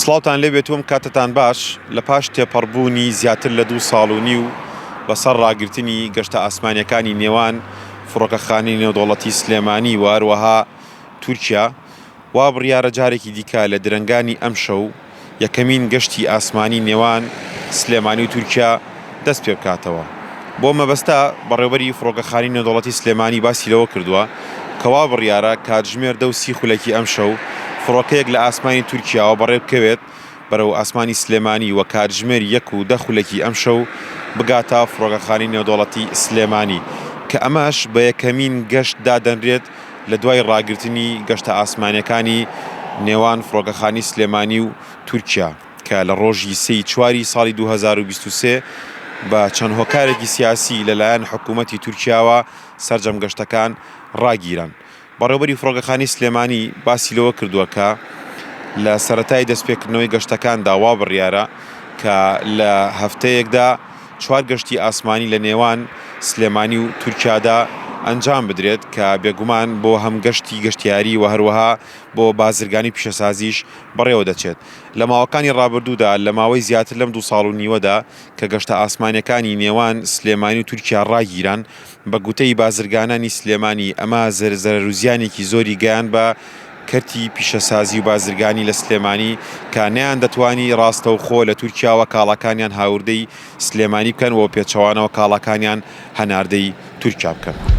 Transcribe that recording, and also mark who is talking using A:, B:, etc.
A: سڵاوتان لێبێت و ئەم کاتەتان باش، لە پاش تێپەڕبوونی زیاتر لە دوو ساڵ و نیو بەسەر ڕاگرتنی گەشتە ئاسمانییەکانی نێوان فڕۆکەخانەی نێودەوڵەتی سلێمانی و هەروەها تورکیا، وا بڕیارە جارێکی دیکە لە درەنگانی ئەمشەو یەکەمین گەشتی ئاسمانی نێوان سلێمانی و تورکیا دەست پێبکاتەوە. بۆ مەبەستە بەڕێوبەری فڕۆکەخانەی نێودەوڵەتی سلێمانی باسی لەوە کردووە کە وا بڕیارە کاتژمێر دە و سی خولەکی ئەمشەو فڕۆکەیەک لە ئاسمانی تورکیاوە بەڕێبکەوێت بەرەو ئاسمانی سلێمانی و کاتژمێر یەک و دە خولەکی ئەمشەو بگاتە فڕۆکەخانەی نێودەوڵەتی سلێمانی کە ئەمەش بە یەکەمین گەشت دادەنرێت لە دوای ڕاگرتنی گەشتە ئاسمانیەکانی نێوان فڕۆکەخانی سلێمانی و تورکیا کە لە ڕۆژی سێی چواری ساڵی 2023 بە چەند هۆکارێکی سیاسی لەلایەن حکوومەتی تورکیاوە سەرجەم گەشتەکان ڕاگیران. بەڕێوبەری فڕۆکەخانی سلێمانی باسی لەوە کردووە کە لە سەرەتای دەستپێکردنەوەی گەشتەکاندا وا بڕیارە کە لە هەفتەیەکدا چوار گەشتی ئاسمانی لە نێوان سلێمانی و تورکیادا ئەنجام بدرێت کە بێگومان بۆ هەم گەشتی گەشتیاری و هەروەها بۆ بازرگانی پیشەسازیش بەڕێوە دەچێت. لە ماوەکانی ڕابردوودا لە ماوەی زیاتر لەم دوو ساڵ و نیوەدا کە گەشتە ئاسمانیەکانی نێوان سلێمانی و تورکیا ڕاگیران، بە گوتەی بازرگانانی سلێمانی ئەمە زەرەر و زیانێکی زۆری گەیاند بە کەرتی پیشەسازی و بازرگانی لە سلێمانی کە نەیاندەتوانی ڕاستەوخۆ لە تورکیاوە کاڵاکانیان هاوردەی سلێمانی بکەن و پێچەوانەوە کاڵاکانیان هەناردەی تورکیا بکەن.